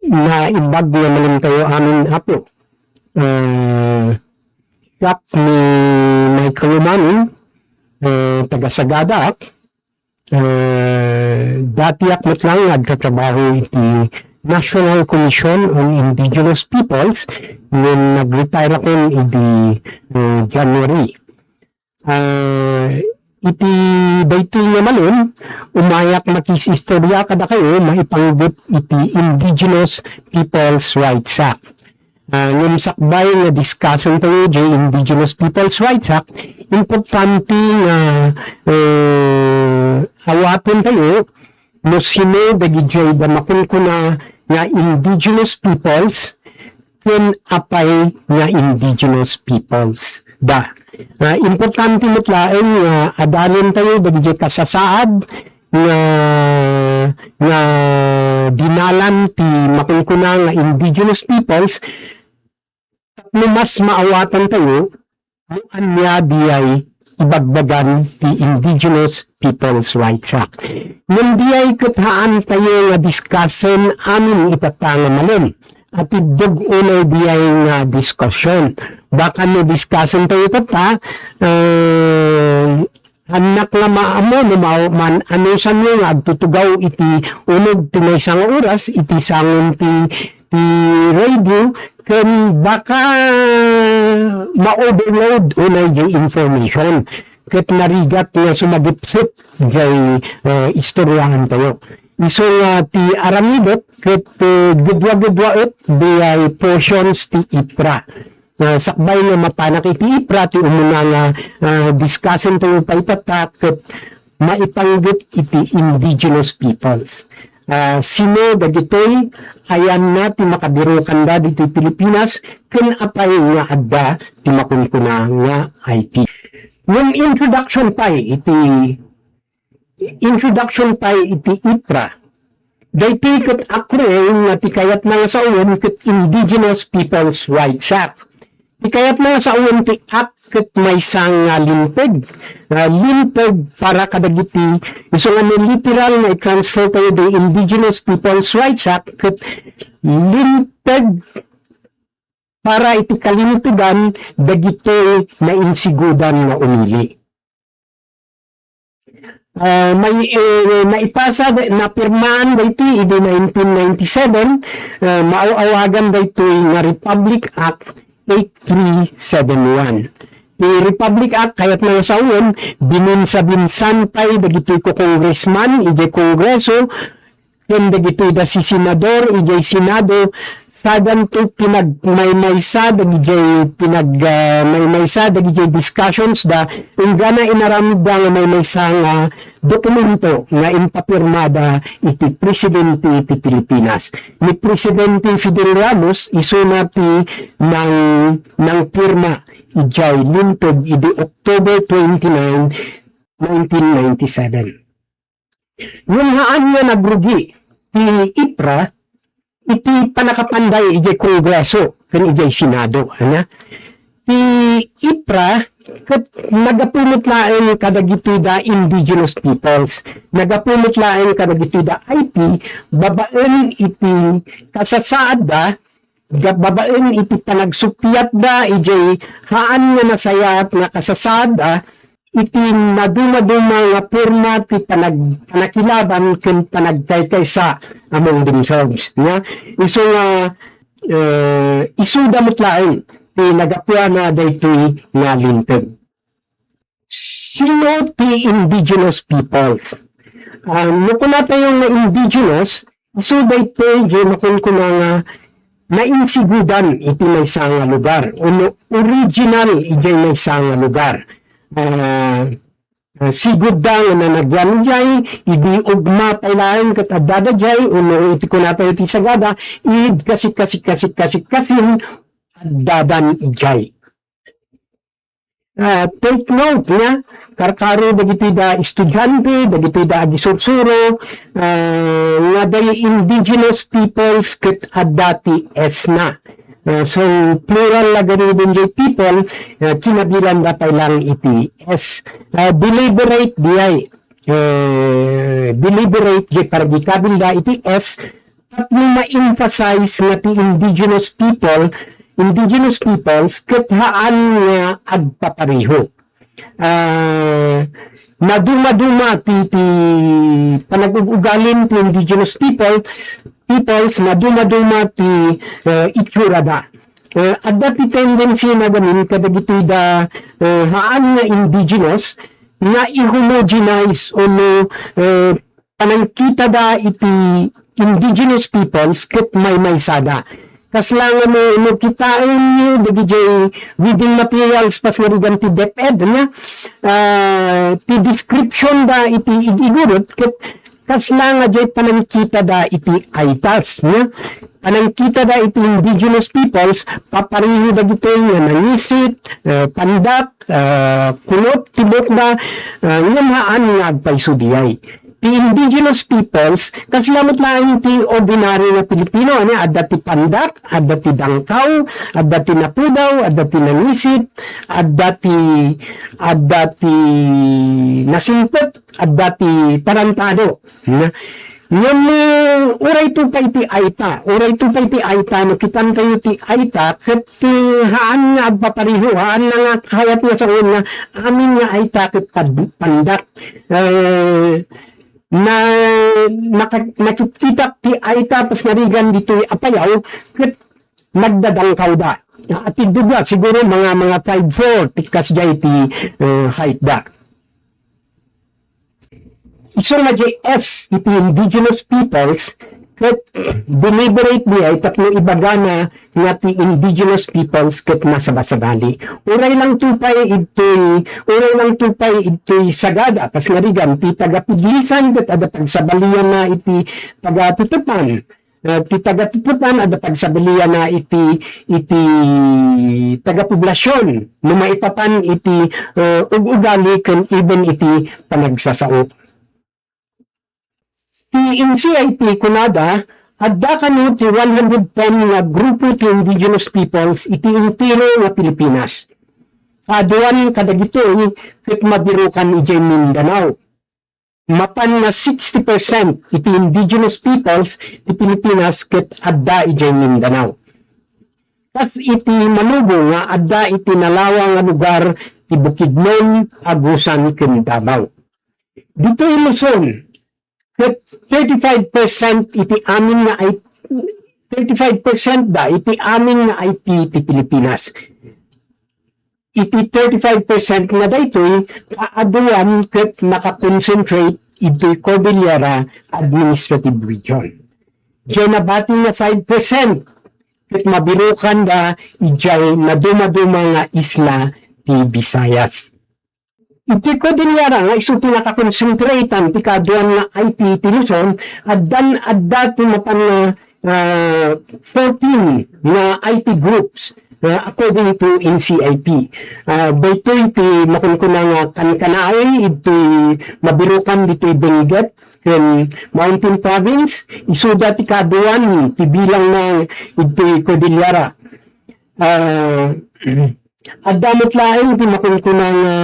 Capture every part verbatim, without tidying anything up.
naimbag nga malintayo amin, Apo. Ah, siak ni Michael Umamin, ah, taga Sagadaak. Ah, datiak met laeng nga agtatrabaho iti National Commission on Indigenous Peoples, ngem nag-retire akon idi, ah, January. Ah, iti daytoy nga malem, umayak makis-istorya kadakayo maipanggep iti Indigenous Peoples' Rights Act. Ah, ngem sakbay nga diskasentayo diay Indigenous Peoples' Rights Act, importante nga, eh, awatentayo no sino dagidiay da makunkuna nga indigenous peoples ken apay nga indigenous peoples da. Ah, importante met laeng nga adanentayo dagidiay kasasaad nga, nga dinalan ti makunkuna nga indigenous peoples tapno mas maawatantayo no ania diay ibagbagan ti Indigenous Peoples' Rights Act. Ngem diay ket haantayo nga diskasen amin itatta nga malem. Atiddog unay diay nga diskusyon. Baka no diskasentayo itatta, eh, annak nga maammo no ma-, man-anusanyo nga agtutugaw iti uneg ti maysa nga oras iti sangon ti, ti radio ken baka ma-overload unay diay information ket narigat nga sumagipsip diay, eh, istoryaentayo. Isu nga ti aramidek ket, eh, gedwa-gedwaet diay portions ti IPRA. Ah, sakbay nga mapanak iti IPRA, ti umuna nga, ah, diskasentayo pay itatta ket maipanggep iti indigenous peoples. Ah, sino dagitoy? Ayanna ti makabirokanda ditoy Pilipinas ken apay nga adda ti makunkuna nga I P? Ngem introduction pay iti introduction pay iti IPRA. Daytoy ket akronim nga ti kayatna nga sawen ket Indigenous Peoples' Rights Act. Ti kayatna nga sawen ti act ket maysa nga linteg. Ah, linteg para kadagiti, isu nga no literal nga i-transfer tayo di Indigenous Peoples' Rights Act ket linteg para iti kalintegan dagitoy nainsigodan nga umili. Ah, may, eh, naipasa, de-, napirmaan daytoy idi nineteen ninety-seven, ah, maaw-awagan daytoy nga Republic Act eight three seven one. Ti Republic Act, kayatna nga sawen, bininsa-binsan pay dagitoy ko congressman idiay Kongreso, ken dagitoy da sisenador idiay Senado, saganto pinagmaymaysa dagidiay pinag-, ah, maymaysa dagidiay discussions da, enggana inaramidda nga maymaysa nga dokumento nga impapirmada iti presidente ti Pilipinas. Ni Presidente Fidel Ramos, isuna ti nang-, nangpirma idiay linteg idi October twenty-nine, nineteen ninety-seven. Ngem haan nga nagrugi ti IPRA iti pannakapanday idiay Kongreso ken idiay Senado, ania? Ti IPRA ket naggapu met laeng kadagitoy da indigenous peoples, naggapu met laeng kadagitoy da I P babaen iti kasasaadda, ga-, babaen iti panagsuppiatda idiay haan nga nasayaat nga kasasaadda, iti nadumaduma nga porma ti panag-, panakilaban ken panagkaykaysa among themselves, nia? Isu nga, eh, isuda met laeng ti naggapuana daytoy nga linteg. Sino ti indigenous people? Ah, no kunatayo nga indigenous, isu daytoy diay makunkuna nga nainsigodan iti maysa nga lugar, wenno original idiay maysa nga lugar. Ah, ah, sigudda nga nanagyan idiay, idi ugma pay laeng ket addada diay, wenno iti kunatayo ti Sagada, id kasik-, kasik-, kasik-, kasik-, kasin addadan idiay. Ah, take note nga karkaro dagiti da estudiante, dagiti da agisursuro, ah, nga day indigenous peoples ket adda ti S na. Ah, so, plural la garuden jay people, ah, kinabilanda pay lang iti S. Ah, deliberate diay. Eh, deliberate jay paragikabilda iti S, tapno ma-emphasize nga ti indigenous people, indigenous peoples, ket haan nga agpapareho. Ah, nadumaduma ti, ti panag-ug-ugalin ti indigenous people, peoples, nadumaduma ti, eh, itsurada. Eh, adda ti tendency na gamin kadagitoy da, eh, haan nga indigenous nga i-homogenize ono, eh, panangkitada iti indigenous peoples ket maymaysada. Kasla nga no, no kitaenyo dagijay reading materials, pas nga rigan ti DepEd, nia, ah, ti description da iti ig-igurot ket kasla nga jay panangkitada iti Aitas, nia. Panangkitada iti indigenous peoples, papareho dagitoy nga nangisit, eh, pandak, ah, kunot ti buokda, ah, ngem haan nga agpayso diay. Ti indigenous peoples, kasla met laeng ti ordinary nga Pilipino, ania, adda ti pandak, adda ti dangkaw, adda ti napudaw, adda ti nangisit, adda ti, adda ti nasingpet, adda ti tarantado. Nia? Ngem, eh, uray to pay ti Aita, uray to pay ti Aita, no kitantayo ti Aita, ket, eh, haan nga agpapareho, haan nga kayat nga saon nga amin nga Aita ket pad-, pandak. Eh, na, naka-, nakitkitak ti Aita, pas nga rigan ditoy Apayao, ket nagdadangkawda. Atiddogda, siguro mga, mga five four, ti kasdiay ti, eh, height da. Isu nga jay S iti indigenous peoples, ket deliberate diay tapno ibagana nga ti indigenous peoples ket nasabasabali. Uray lang to pay idtoy, uray lang to pay idtoy Sagada, kas nga rigan, ti taga-Pidlisan ket adda pagsabalianna iti taga-Tutupan. Eh, ti taga-Tutupan adda pagsabalianna iti, iti taga-Poblacion, no maipapan iti, eh, ug-ugali ken even iti panagsasao. Ti N C I P kunada, adda kano ti one hundred ten nga grupo ti indigenous peoples iti entero nga Pilipinas. Kaaduan kadagitoy ket mabirukan idiay Mindanao. Mapan nga sixty percent iti indigenous peoples ti Pilipinas ket adda idiay Mindanao. Kas iti Manubo nga adda iti nalawa nga lugar ti Bukidnon, Agusan, ken Davao. Ditoy Luzon, ket thirty-five percent iti amin nga I-, thirty-five percent da iti amin nga I P ti Pilipinas. Iti thirty-five percent nga daytoy, kaaduan ket naka-concentrate iti Cordillera Administrative Region. Diay nabati nga five percent ket mabirukan da idiay nadumaduma nga isla ti Visayas. Iti Cordillera nga isu ti naka-concentrate-an ti kaaduan nga I P ti Luzon, addan adda ti mapan nga, ah, fourteen nga I P groups, ah, according to N C I P. Ah, daytoy ti makunkuna nga kankanaay, iti mabirukan ditoy Benguet ken Mountain Province, isuda ti kaaduan ti bilangna iti Cordillera. Ah, adda met laeng ti makunkuna nga,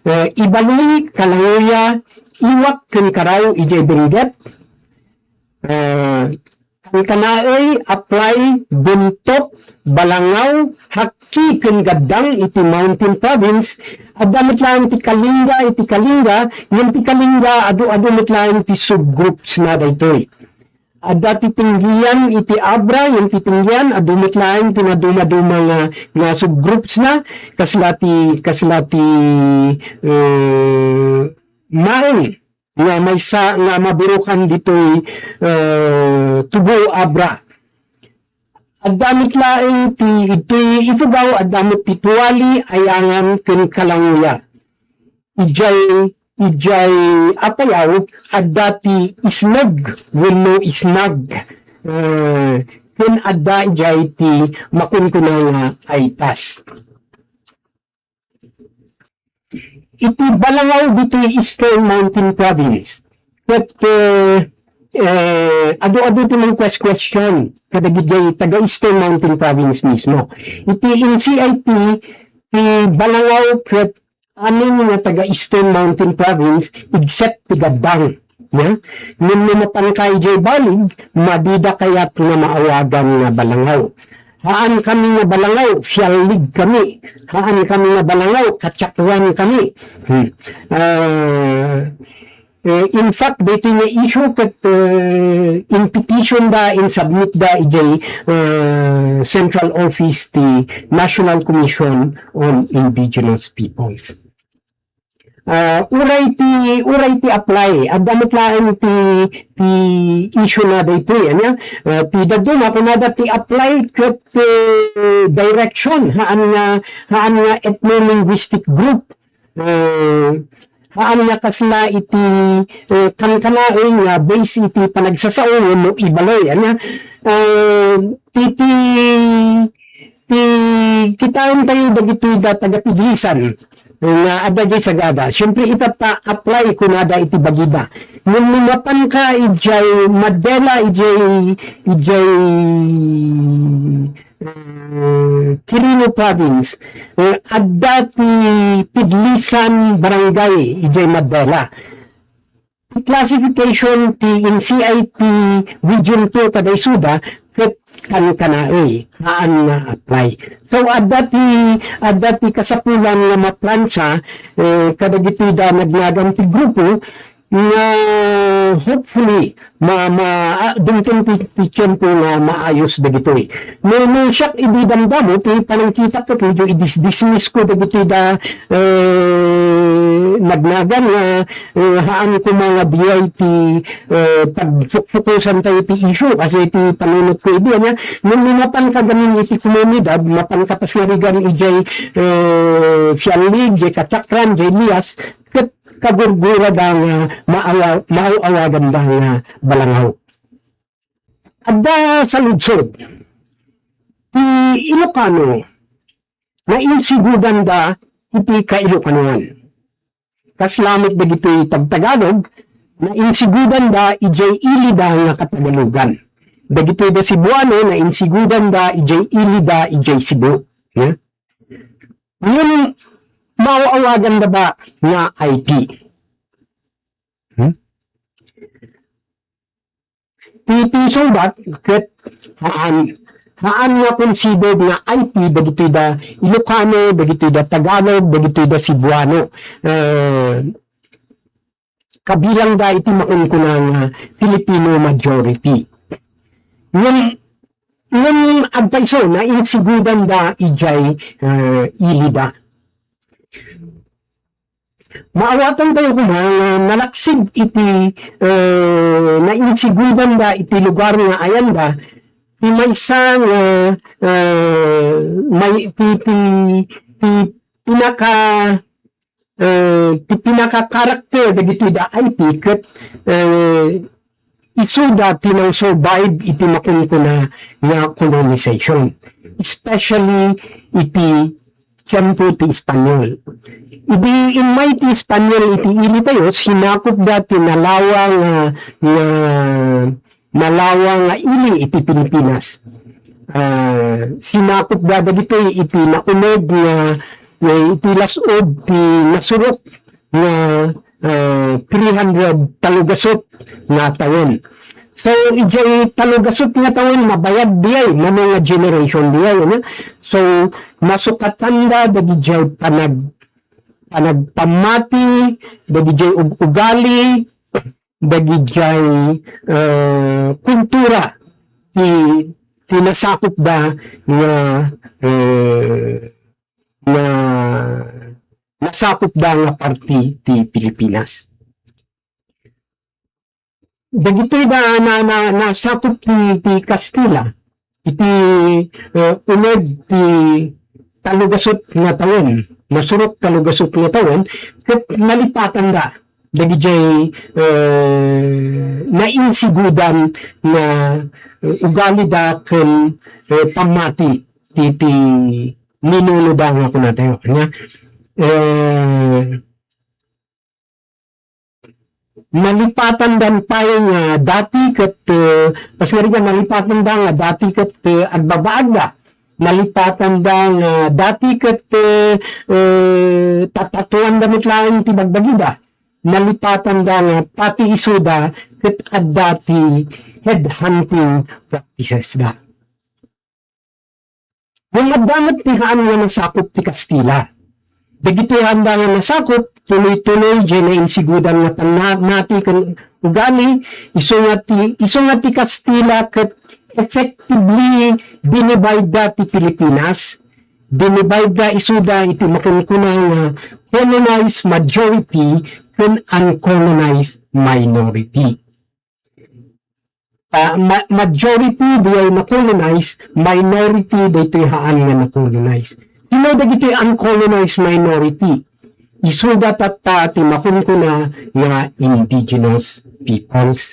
eh, Ibaloi, Kalangoya, Iwak, ken Carao idiay Benguet. Ah, kankanaay, Aplay, Bontoc, Balangaw, Hakki, ken Gaddang iti Mountain Province. Adda met laeng ti Kalinga iti Kalinga, ngem ti Kalinga, adu-adu met laeng ti subgroups na daytoy. Adda ti Tinggian iti Abra, ngem ti Tinggian, adu met laeng ti nadumaduma nga, nga subgroups na, kasla ti, kasla ti, eh, Maeng nga maysa nga mabirukan ditoy, eh, Tubo, Abra. Adda met laeng ti, iti Ifugao, adda met ti Tuali, Ayangan, ken Kalangoya. Idiay, idiay Apayao, adda ti Isneg wenno Isnag. Eh, ken adda idiay ti makunkuna nga Aitas. Iti Balangaw ditoy Eastern Mountain Province. Ket, eh, eh, adu-adu ti mangquest-question kadagiti taga Eastern Mountain Province mismo. Iti N C I P, ti Balangaw ket amin nga taga Eastern Mountain Province except ti Gaddang. Nia? Ngem no mapanka idiay baleg, madida kayat nga maawagan nga balangaw. Haan kami nga balangaw, fiallig kami. Haan kami nga balangaw, katiakwan kami. Hmm. Ah, eh, in fact, daytoy nga issue ket, eh, in petition da, in submit da idiay, eh, central office ti National Commission on Indigenous Peoples. Ah, uray ti, uray ti apply, adda met laeng ti, ti issue na daytoy, ania? Ah, ti dadduma, kunada ti apply ket, eh, direction, haan nga, haan nga ethno-linguistic group. Eh, haan nga kasla iti, eh, kankanaen nga base iti panagsasao wenno ibaloy, ania? Eh, ti, ti, ti, kitaentayo dagitoy da taga-Pidlisan, eh, nga adda diay sagada. Siyempre, ita ta apply kunada iti bagida. Ngem no mapanka idiay Madela, idiay, idiay, eh, Quirino Province, eh, adda ti Pidlisan Barangay idiay Madela. Ti classification ti N C I P Region two kada isuda ket kankanaen, haan nga apply. So, adda ti, adda ti kasapulan nga maplansa, eh, kadagitoy da nagnagan ti grupo nga hopefully ma-, ma-, ah, dumteng ti, ti tiempo nga maayos dagitoy. No, no siak idi damdamo, ti panangkitak ket medyo i-dis-, dismiss ko dagitoy da, eh, nagnagan nga, eh, haan koma nga diay ti, eh, pagfukfukusan tayo ti issue kasi ti panunot ko idi, ania? Ngem no mapanka gamin iti komunidad, mapanka pasngarigan idiay, eh, Fiallig, diay Katiakran, diay Lias, ket kagurgurada nga maawa-, maaw-awaganda nga balangaw. Adda saludsod, ti Ilocano, nainsigudanda iti kailokanoan. Kasla met dagitoy tagtagalog, nainsigudanda idiay ilida nga katagalugan. Dagitoy da Cebuano, nainsigudanda idiay ilida idiay Cebu. Ya? Ngem, maaw-awaganda ba nga I P? Hmm? Ti, ti sungbat ket haan, haan nga considered nga I P dagitoy da Ilocano, dagitoy da Tagalog, dagitoy da Cebuano. Eh, kabilangda iti makunkuna nga Filipino majority. Ngem, ngem agpayso, nainsigudanda idiay, eh, ilida. Maawatantayo koma nga nalaksid iti, eh, nainsigudanda iti lugar nga ayanda, ti maysa nga, eh, may, ti, ti, ti pinaka, eh, ti pinaka-character dagitoy da I P ket, eh, isuda ti nang-survive iti makunkuna nga colonization, especially iti tiempo ti Espanyol. Idi immay ti Espanyol iti ilitayo, sinakopda ti nalawa nga, nga nalawa nga ili iti Pilipinas. Ah, sinakopda dagitoy iti nauneg nga, nga iti las-ob ti nasurok nga, ah, three hundred talugasut nga tawen. So, idiay talugasut nga tawen, mabayag diay, mano nga generation diay, ano? So, masukatanda dagidiay panag-, panagpammati, dagidiay ug-ugali, dagidiay, eh, kultura ti, ti nasakopda nga, eh, nga nasakopda nga parti ti Pilipinas. Dagitoy da na, na, nasakop ti, ti Kastila iti, eh, uneg ti talugasut nga tawen, nasurok talugasut nga tawen, ket nalipatanda dagidiay, eh, nainsigudan nga, eh, ugalida ken, eh, pammati ti, ti ninunoda nga kunatayo. Ania? Eh, nalipatandan pay nga dati ket, eh, kas nga rigat, nalipatanda nga dati ket, eh, agbabaagda. Nalipatanda nga dati ket, eh, eh, tatatuanda met laeng ti bagbagida. nalipatanda nga pati isuda ket adda ti headhunting practices da. Ngem adda met ti haan nga nasakup ti Kastila. Dagitoy haanda nga nasakup, tuloy-tuloy diay nainsigudan nga pannanati ken ugali, isu nga ti, isu nga ti Kastila ket effectively dinivide da ti Pilipinas. Dinivide da isuda iti makunkuna nga colonized majority ken uncolonized minority. Ah, ma-, majority diay na-colonize, minority daytoy haan nga na-colonize. Daytoy dagitoy uncolonized minority. Isuda tatta ti makunkuna nga indigenous peoples.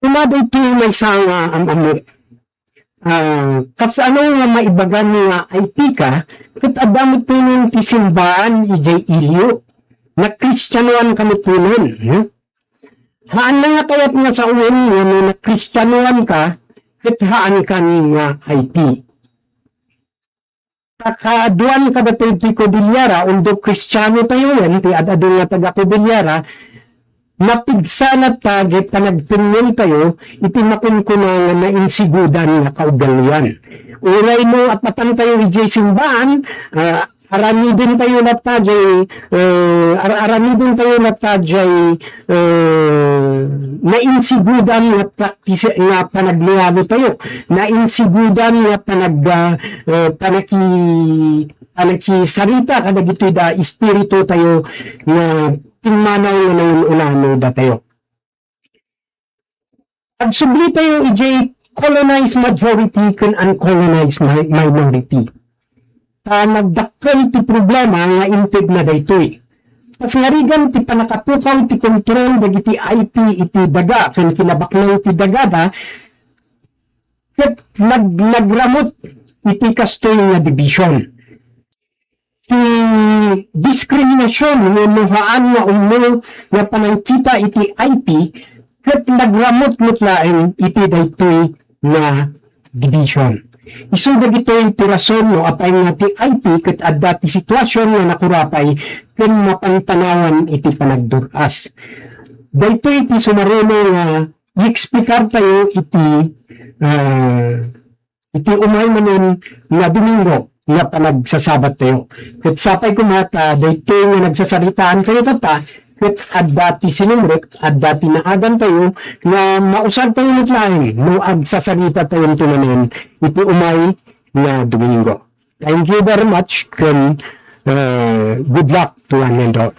Kuna daytoy maysa nga am-ammo. Ah, kasano nga maibagan nga I P ka, ket adda met ti simbaan idiay Ilio. Nakristianoan kami tunen, hmm? Haan na nga kayat nga sawen nga no nakristianoan ka, ket haankan nga I P. Ta kaaduan kadatoy ti Cordillera, although Kristiano tayo wen, ti ad-adu nga taga-Cordillera, napigsa latta diay panagtengngel tayo iti makunkuna nga nainsigudan nga kaugalian. Uray no apatan tayo idiay simbaan, ah, aramiden tayo latta diay, eh, ar-, aramiden tayo latta diay, eh, nainsigudan nga praktis-, nga panaglualo tayo, nainsigudan nga panag-, ah, eh, panaki-, panakisarita kadagitoy da espiritu tayo nga pimmanaw nga nangun-unano datayo. Agsubli tayo idiay colonized majority ken uncolonized mi-, minority. Ta nagdakkel ti problema nga inted na daytoy. Pasngarigan ti pannakapukaw ti kontrol dagiti I P iti daga ken kinabaknang ti dagada, ket nag-, nagramut iti kastoy nga division. Ti diskriminasion wenno haan nga umno nga panangkita iti I P ket nagramut met laeng iti daytoy nga division. Isu dagitoy ti rason no apay nga ti I P ket adda ti situasion nga nakurapay ken mapantanawan iti panagdur-as. Daytoy ti sumaruno nga i-explicar tayo iti, ah, iti umay manen nga Domingo nga panagsasabat tayo. Ket sapay koma ta daytoy nga nagsasaritaan tayo tatta, ket adda ti sinumrek, adda ti naagan tayo nga mausar tayo met laeng no agsasarita tayo manen iti umay nga Domingo. Thank you very much, ken, uh, good luck to one and all.